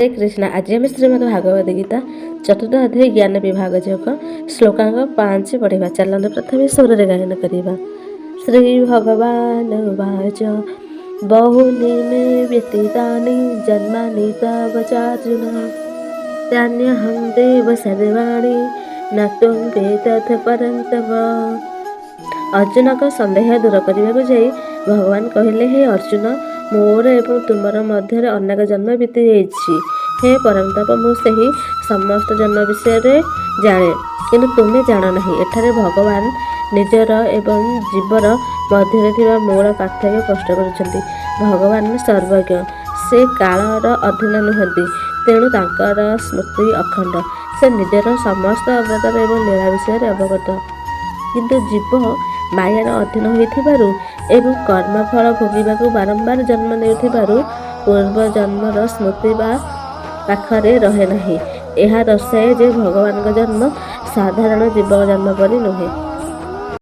ହରେ କୃଷ୍ଣ। ଆଜି ଆମେ ଶ୍ରୀମଦ ଭାଗବତ ଗୀତା ଚତୁର୍ଥ ଅଧ୍ୟାୟ ଜ୍ଞାନ ବିଭାଗ ଯୋଗ ଶ୍ଲୋକାଙ୍କ 5 ପଢ଼ିବା। ଚାଲନ୍ତୁ, ପ୍ରଥମେ ସ୍ୱରରେ ଗାୟନ କରିବା। ଶ୍ରୀ ଭଗବାନ ଉବାଚ ବହୂନି ମେ ବ୍ୟତୀତାନି ଜନ୍ମାନି ତବ ଚାର୍ଜୁନ ତାନ୍ୟହଂ ଦେବ ସର୍ବାଣୀ ନ ତ୍ୱଂ ବେଦଥ ପରନ୍ତପ। ଅର୍ଜୁନଙ୍କ ସନ୍ଦେହ ଦୂର କରିବାକୁ ଯାଇ ଭଗବାନ କହିଲେ, ହେ ଅର୍ଜୁନ, ମୋର ଏବଂ ତୁମର ମଧ୍ୟରେ ଅନେକ ଜନ୍ମ ବିତିଯାଇଛି। ହେ ପରନ୍ତପ, ମୁଁ ସେହି ସମସ୍ତ ଜନ୍ମ ବିଷୟରେ ଜାଣେ, କିନ୍ତୁ ତୁମେ ଜାଣ ନାହିଁ। ଏଠାରେ ଭଗବାନ ନିଜର ଏବଂ ଜୀବର ମଧ୍ୟରେ ଥିବା ମୂଳ ପାର୍ଥକ୍ୟ ସ୍ପଷ୍ଟ କରୁଛନ୍ତି। ଭଗବାନ ସର୍ବଜ୍ଞ, ସେ କାଳର ଅଧୀନ ନୁହନ୍ତି, ତେଣୁ ତାଙ୍କର ସ୍ମୃତି ଅଖଣ୍ଡ। ସେ ନିଜର ସମସ୍ତ ଅବତାର ଏବଂ ଲୀଳା ବିଷୟରେ ଅବଗତ। କିନ୍ତୁ ଜୀବ ମାୟାର ଅଧୀନ ହୋଇଥିବାରୁ ଏବଂ କର୍ମଫଳ ଭୋଗିବାକୁ ବାରମ୍ବାର ଜନ୍ମ ନେଉଥିବାରୁ ପୂର୍ବ ଜନ୍ମର ସ୍ମୃତି ତା ପାଖରେ ରହେ ନାହିଁ। ଏହା ଦର୍ଶାଏ ଯେ ଭଗବାନଙ୍କ ଜନ୍ମ ସାଧାରଣ ଜୀବଙ୍କ ଜନ୍ମ ପରି ନୁହେଁ।